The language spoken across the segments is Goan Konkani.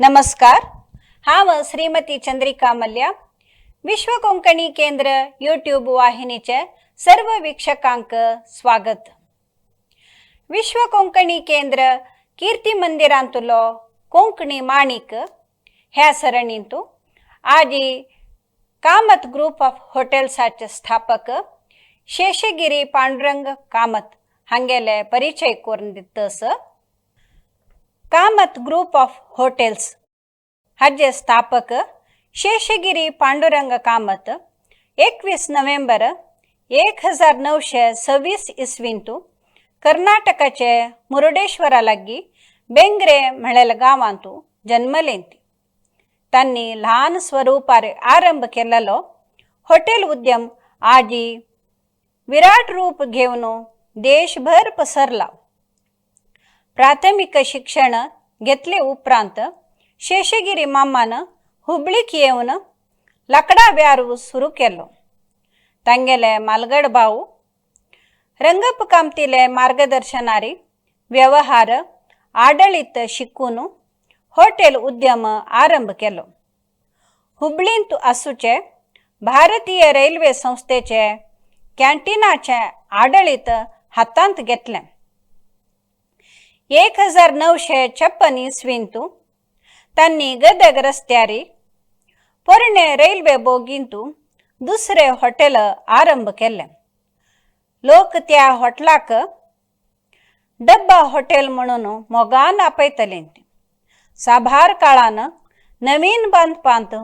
नमस्कार. हांव श्रीमती चंद्रिका मल्ल्या. विश्व कोंकणी केंद्र यूट्यूब वाहिनीचे सर्व वीक्षकांक स्वागत. विश्व कोंकणी केंद्र कीर्ती मंदिरांतलो कोंकणी माणिक ह्या सरणींतू आजी कामत ग्रुप ऑफ हॉटेल्साचे स्थापक शेषगिरी पांडुरंग कामत हांगेले परिचय करून दितस. कामत ग्रुप ऑफ हॉटेल्स हाजे स्थापक शेषगिरी पांडुरंग कामत 21 नोव्हेंबर 1926 इसवींतू कर्नाटकाचे मुरुडेश्वरा लागीं बेंग्रे म्हळेल्या गांवांतू जन्मलेंती. तांणी ल्हान स्वरूपार आरंभ केलेलो हॉटेल उद्यम आजी विराट रूप घेवन देशभर पसरला. प्राथमिक शिक्षण घेतले उपरांत शेषगिरी मामान हुबळीक येवन लांकडा व्यारू सुरू केलो. तांगेले मालगड भाऊ रंगप्प कामतीले मार्गदर्शनारी व्यवहार आडळीत शिकून होटेल उद्यम आरंभ केलो. हुबळींत आसूचे भारतीय रेल्वे संस्थेचे कॅन्टीनाचे आडळीत हातांत घेतलें. 1956 इसवींतू तांणी गदग रस्त्यारी पोरणे रेल्वे बोगींतू दुसरे हॉटेल आरंभ केलें. लोक त्या हॉटेलाक डब्बा हॉटेल म्हणून मोगान आपयतले. साबार काळान नवीन बांदपांत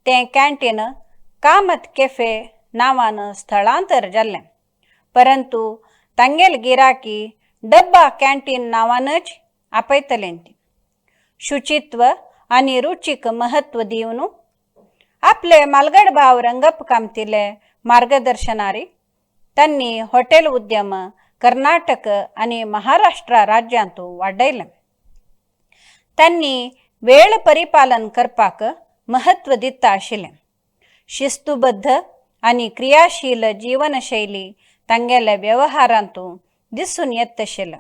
तें कॅन्टीन कामत कॅफे नांवान स्थळांतर जाल्लें, परंतु तांगेल गिराकी डब्बा कॅन्टीन नांवानच आपयतले. शुचित्व आनी रुचीक महत्व दिवन आपले मालगड भाव रंगप्प कामतीले मार्गदर्शनारी तांणी हॉटेल उद्यम कर्नाटक आनी महाराष्ट्र राज्यांत वाडयलें. तांणी वेळ परिपालन करपाक महत्व दिता आशिल्लें. शिस्तुबद्ध आनी क्रियाशील जीवनशैली तांगेल्या व्यवहारांतू दिसून येत आशिल्लें.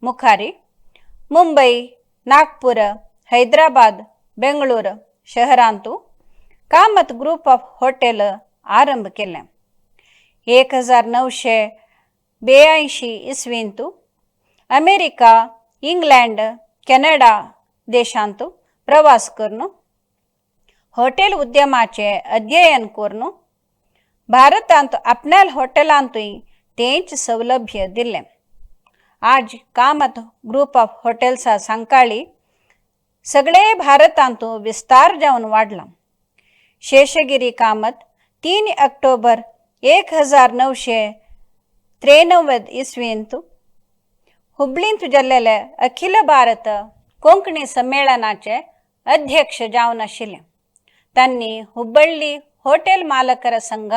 मुखारी मुंबई, नागपूर, हैदराबाद, बेंगळूर शहरांतू कामत ग्रुप ऑफ हॉटेल आरंभ केलें. 1982 इसवींतू अमेरिका, इंग्लंड, कॅनडा देशांतू प्रवास करून हॉटेल उद्यमाचे अध्ययन करून भारतांत आपल्या हॉटेलांतूय तेंच सौलभ्य दिलें. आज कामत ग्रुप ऑफ हॉटेल्सा सांकाळी सगळे भारतांत विस्तार जावन वाडला. शेषगिरी कामत 3 ऑक्टोबर 1993 इसवींत हुबळींत जाल्लेले अखिल भारत कोंकणी संमेळनाचे अध्यक्ष जावन आशिल्ले. तांणी हुब्बळ्ळी होटेल मालकर संघ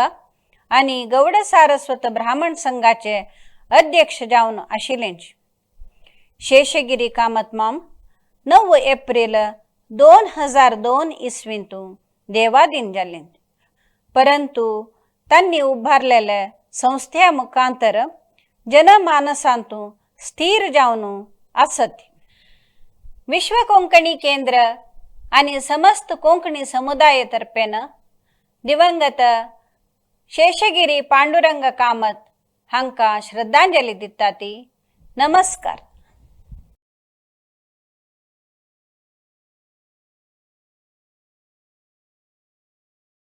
आनी गौड सारस्वत ब्राह्मण संघाचे अध्यक्ष जावन आशिल्लेंच. शेषगिरी कामत माम 9 एप्रिल 2002 इसवींतू देवाधीन जाल्ले, परंतु तांणी उबारलेले संस्थ्या मुखांतर जनमानसांतू स्थिर जावन आसत. विश्व कोंकणी केंद्र आनी समस्त कोंकणी समुदाय तर्फेन दिवंगत शेषगिरी पांडुरंग कामत हांकां श्रद्धांजली दिता ती. नमस्कार.